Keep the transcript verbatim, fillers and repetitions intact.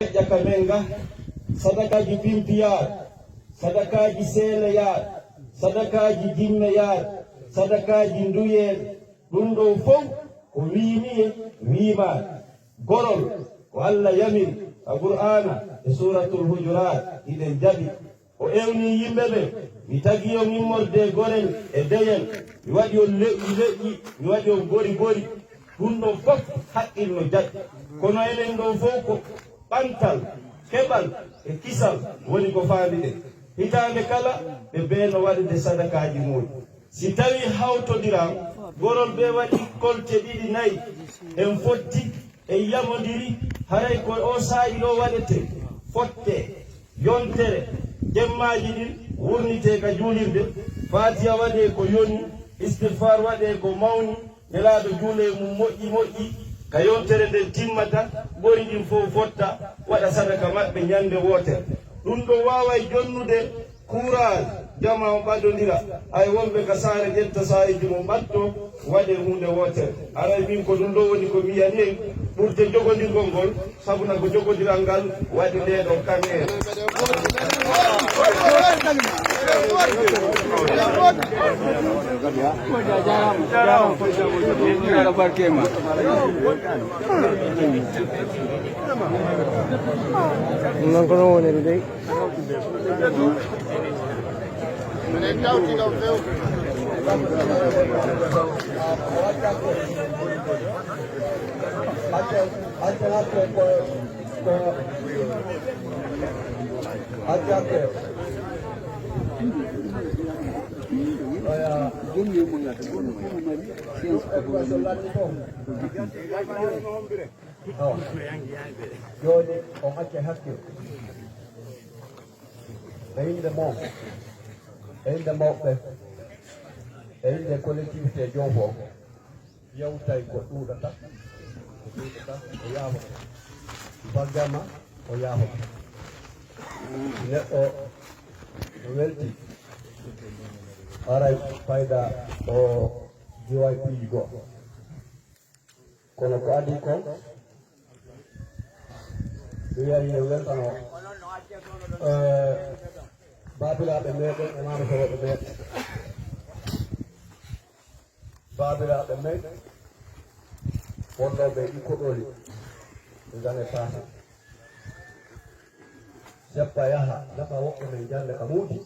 Ƴaka men ga, sadakaaji pimpiyaar, sadakaaji seeleyaar, sadakaaji jimmeyaar, sadakaaji nduyeer, ɗum ɗoo fow ko wiimiye wiimaare. Gorol ko Alla yamiri ka Qur'aana e Suuratul Hujuraat, hiɗen jaɓi. O ewnii yimɓe ɓe, mi tagi on immorde gorel e deyel, mi waɗi on leƴƴi leƴƴi, mi waɗi on gori gori. Ɗum ɗoo fof haqqil no jaɓi. Kono enen ɗoo fof ko ɓantal, keɓal e kisal woni ko faamiɗen. Hitaande kala ɓe bee no waɗude sadakaaji mu'un. Si tawii hawtondiral, gorol ɓe waɗi kolte ɗiɗi nayi, en fotti, en yamondiri, haray ko oo saa'i ɗoo waɗetee, fottee, yontere, jemmaaji ɗin wurnitee ka juulirde, Faatiha waɗee ko yoni, istigfaar waɗee ko mawni, Nelaaɗo juulee mum moƴƴi moƴƴi, ka yontere nden timmata, gori ɗin fow fotta, waɗa sadaka maɓɓe ñannde wootere. Ɗum ɗoo waaway jonnude kuuraal, jamaa on ɓadondira, hay wonɓe ka saare ƴetta saa'iiji mum ɓaddo, waɗee huunde wootere. Aray min ko ɗum ɗoo woni ko mi yi'ani en, ɓurde jogondirgol ngol, sabu na ko jogondiral ngal waɗi ndee ɗoo kaŋŋeere. Non ko non woniri dey. Awa. Jooni on acca hakkil. E innde mon, e innde mawɓe, e innde collectivité Joofo, yewtay ko ɗuuɗata, ko ɗuuɗata, o yaafata. Baggama, o yaafata. Neɗɗo no welti, aray fayda o jiway piiji goo. Kono ko adii kon, mi wiya ine weltano, eh, baabiraaɓe meɗen e maama sorooɓe meɗen. Baabiraaɓe men wonnooɓe e Koɗooli les années passées. Seppa yaha, nafa woɓɓe men jannde ka muudi.